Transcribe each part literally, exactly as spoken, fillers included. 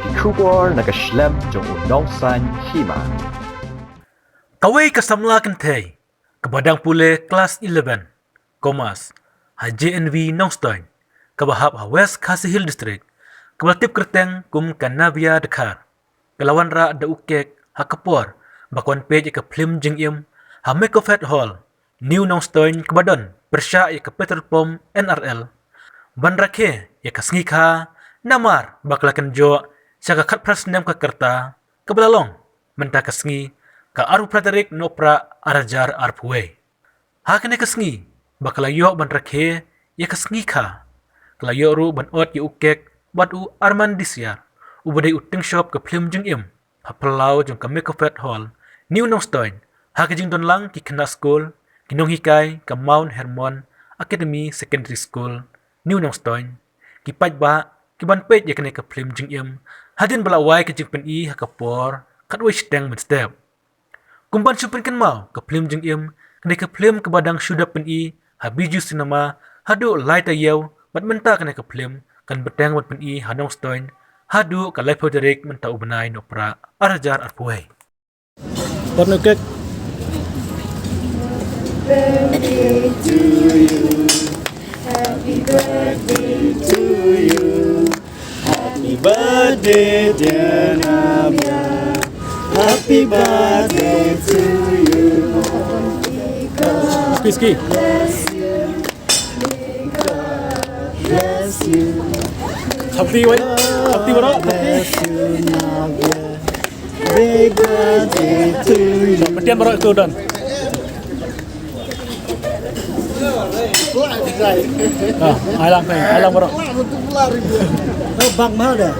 Ki khubor na ka shlem jong u nongsan hima. Kawei ka samla kynthei kaba dang pule klas eleven Commerce ha J N V Nongstoiñ, kaba hap ha West Khasi Hills District, kaba la tip kyrteng kum ka Navia Dkhar, ka la wanrah da u kek ha ka por ba ka wan peit ïa ka phlim jingim ha Mekofet Hall, New Nongstoiñ, kaba don pyrshah ïa ka petrol pump N R L, ban rakhe ïa ka sngi kha, namar ba ka la kynjoh sha ka khatphra snem ka rta, kaba la long mynta ka sngi, ka arphew phra tarik Nohprah ar hajar arphew wei. Ha kane ka sngi ba ka la ïoh ban rakhe ïa ka sngi kha, ka la ïoh ruh ban ot ïa u kek bad u Arman Disiar, uba dei u tyngshop ka phlim jingim ha phyllaw jong ka Mekofet Hall, New Nongstoiñ, ha ka jingdon lang ki khynnah skul, ki nonghikai ka Mount Hermon Academy Secondary School, New Nongstoiñ, ki paidbah, ki ban peit ïa kane ka phlim jingim hadien ba la wai ka jingpyni ha ka por khatwei shiteng mynstep. Kum ban shu pynkynmaw, ka phlim jingim, kane ka phlim kaba dang shu dep pyni ha Bijou Cinema haduh lai taïew, bad mynta kane ka phlim kan bteng ban pyni ha Nongstoiñ haduh ka laiphew tarik mynta u bnai Nohprah ar hajar arphew wei. Wat no kek. Happy birthday to you. Happy birthday, dear Navia. Happy birthday to you. Ski, ski. Bless you. May God bless you. Happy, wait. Happy, what up? Bless you, Navia. Happy birthday to you. Pyntian baroh ïa uto u don. Ah, ai lang, ai lang baroh. Oh, bang mahal dah.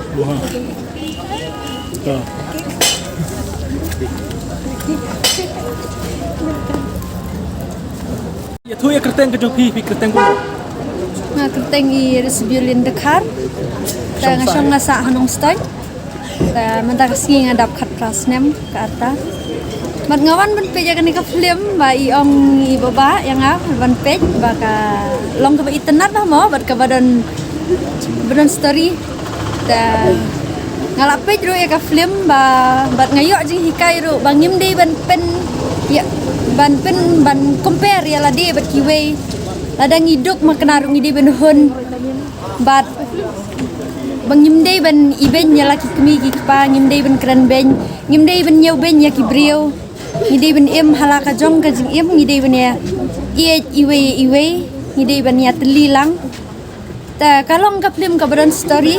Ïathuh ïa kyrteng ka jong phi, phi kyrteng kumno? Nga kyrteng i Rosbiulin Dkhar. Te nga shong nga sah ha Nongstoiñ. Te mynta ka sngi nga dap khatphra snem ka rta. Bad nga wan ban peit ïa kane ka film ba i ong i baba ïa nga ban peit ba ka long kaba itynnad bha mo bad kaba don, ba don story. Te nga la peit ruh ïa ka film ba, bad nga ïoh jinghikai ruh ba ngim dei ban pyn, ïa, ban pyn, ban compare ïa lade bad kiwei. Lada ngi duk ma kane ruh ngi dei ban hun. Bad ba ngim dei ban ibeiñ ïa la ki kmie ki kpa, ngim dei ban kren beiñ, ngim dei ban ñiew beiñ ïa ki briew. Ngi dei ban im ha la ka jong ka jingim, ngi dei ban ïa ïeit iwei ïa iwei, ngi dei ban ïatylli lang. Te ka long ka film kaba don story,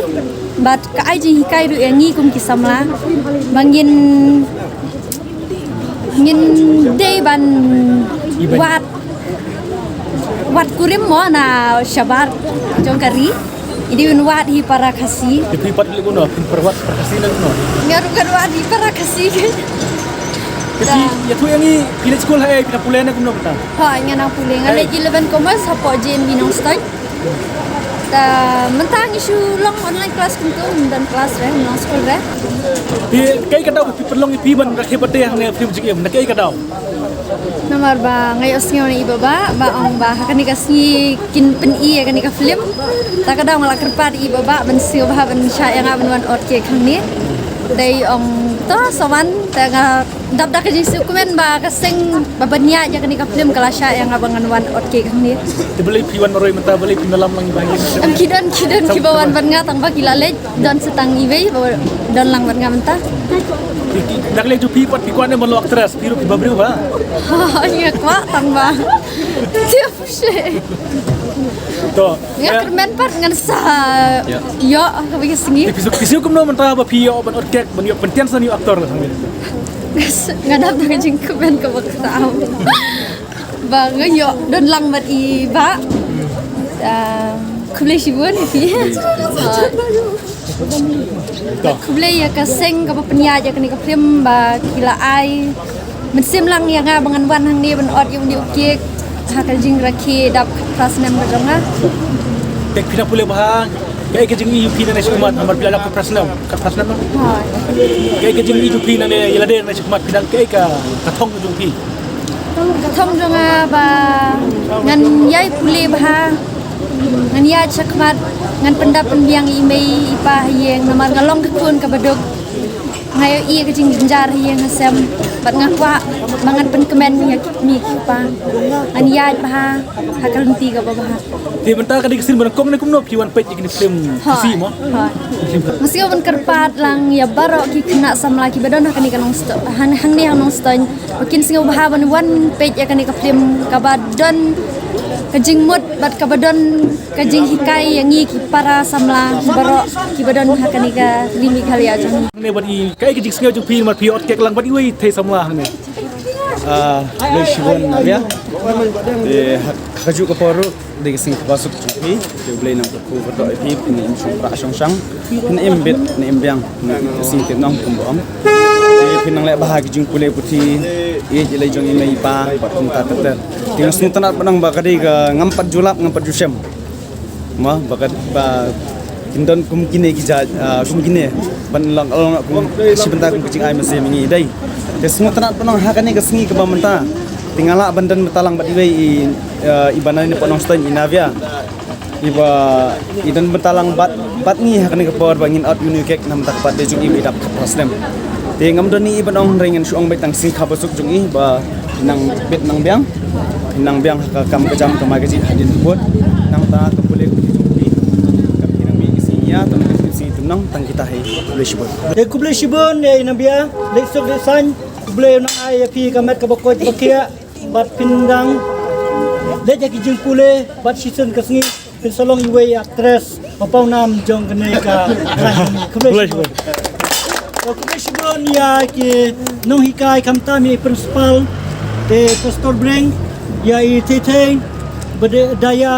bad ka ai jinghikai ruh ïa ngi kum ki samla ba ngin, ngin dei ban wad, wad kurim mo na shabar jong ka ri. Ngi dei ban wad hi para Khasi. Te phi pat leh kumno, phi pat wad para Khasi ne kumno? Nga ruh ngan wad hi para Khasi. Te phi, ïathuh ïa ngi, phi leit skul ha ei, phi nang pule ne kumno mynta? Hooid, nga nang pule, nga leit eleven Commerce hapoh J N V Nongstoiñ. Te mynta ngi shu long online class kumto, ngim don class re, ngim long skul re. Te kaei ka daw ba phi pynlong ïa phi ban rakhe birthday hangne ha Film Jingim, na kaei ka daw? Namar ba nga ïohsngew na i baba ba ong ba ha kane ka sngi kin pyni ïa kane ka film. Te ka daw nga la kyrpad ïa i baba ban sngewbha ban shah ïa nga ban wan ot cake hangne. Te i ong to sa wan, te nga dap da ka jingsngewkmen ba ka seng ba pynïaid ïa kane ka film ka la shah ïa nga ba ngan wan ot cake hangne. Te balei phi wan marwei mynta, balei phi lam lang ba ngi? Em, ki don, ki don kiba wan bad nga tang ba ki la leit, don sa tang iwei ba don lang bad nga mynta. Ki, ki, na ka liang jong phi pat phi kwah ne ban long actress, phi ruh phi bam briew ba? Ha, nga kwah tang ba. Tiap seh. To. Nga kyrmen pat ngan sa ïoh kaba ïa sngi. Phi sngew, phi sngew kumno mynta ba phi ïoh ban ot cake, ban ïoh pyntian sa ïa u actor? Nga dap da ka jingkmen kaba kata ba nga ïoh don lang bad i bah. Ah, khublei shibun ïa phi. Khublei ïa ka seng kaba pynïaid ïa kane ka film ba ki la ai mynsiem lang ïa nga ba ngan wan hangne ban ot ïa une u cake ha ka jingrakhe dap khatphra snem ka jong nga. Te phi nang pule bha, kaei ka jingïohi jong phi nangne shakhmat namar phi la dap khatphra snem, khatphra snem? Ha. Kaei ka jingïohi jong phi nangne ïa lade nangne shakhmat, phi dang kaei ka, ka thong jong phi? Ka thong jong nga ba ngan ïai pule bha, Ngan ïaid shakhmat, ngan pyndap pynbiang ïa i mei i pa ha ïing, namar nga long ka khun kaba duk. Nga ïohi ïa ka jingjynjar ha ïing ha sem, bad nga kwah ba ngan pynkmen ïa ki kmie ki kpa. Ngan ïaid bha ha ka lynti kaba bha. Te mynta ka dei ka sien ba nyngkong ne kumno phi wan peit ïa kane ka film Khasi mo? Hooid. Nga sngew ban kyrpad lang ïa baroh ki khynnah samla kiba don ha kane ka Nongstoiñ, han-, hangne ha Nongstoiñ, ba kin sngew bha ban wan peit ïa kane ka film kaba don ka jingmut bad kaba don ka jinghikai ïa ngi ki para samla baroh kiba don ha kane ka ri Meghalaya jong ngi. Hangne bad i, kaei ka jingsngew jong phi namar phi ot kek lang bad iwei i thei samla hangne? Ah, khublei shibun Nabia. Te ha, ha kajuh ka por ruh dei ka sngi kaba suk jong phi. Te U Blei un kyrkhu kyrdoh ïa phi, phin im shongpra shongshang, phin im bit, phin im biang, phin im sngi te nong kumba ong. Te phin nang leh bha ha ki jingpule puthi, ïeit ïa lei jong i mei i pa bad kumta ter ter. Te nga sngewtynnat ban ong ba ka dei ka ngam pat ju lap ngam pat ju shem. Mo, ba ka, ba kin don kum kine ki jait, ah, kum kine ban long, long kum shi bynta kum ka jingai mynsiem ïa ngi dei. Te sngewtynnat ban ong ha kane ka sngi kaba mynta, te nga lah ban don bynta lang bad iwei i, ah, iba na ne pat Nongstoiñ, i Nabia, iba i don bynta lang bad, bad ngi ha kane ka por ba ngin ot ïa une u kek, na bynta ka pat de jong i ba i dap khatphra snem. Te ngam don ei ei ban ong, hynrei ngan shu ong beit tang ka sngi kaba suk jong i ba phin nang bit nang biang, phin nang biang ha ka kam ka jam, ka mai ka jih hadien ka kut. Nangta ka pule ka jong phi, ka phi nang mih ka sngi ïa, tang ka sngi tymnong, tang kita hi. Khublei shibun. Te khublei shibun ïa i Nabia, leit suk leit saiñ. U Blei un nang ai ïa phi ka met kaba koit kaba khiah, bad phin dang leit ïa ki jingpule, bad shisien ka sngi phin sa long iwei i actress ba pawnam jong kane ka rai. Khublei shibun. Khublei shibun ïa ki nonghikai, khamtam ïa i principal, te Pastor Breng, ïa i Thei Thei, bad Daya,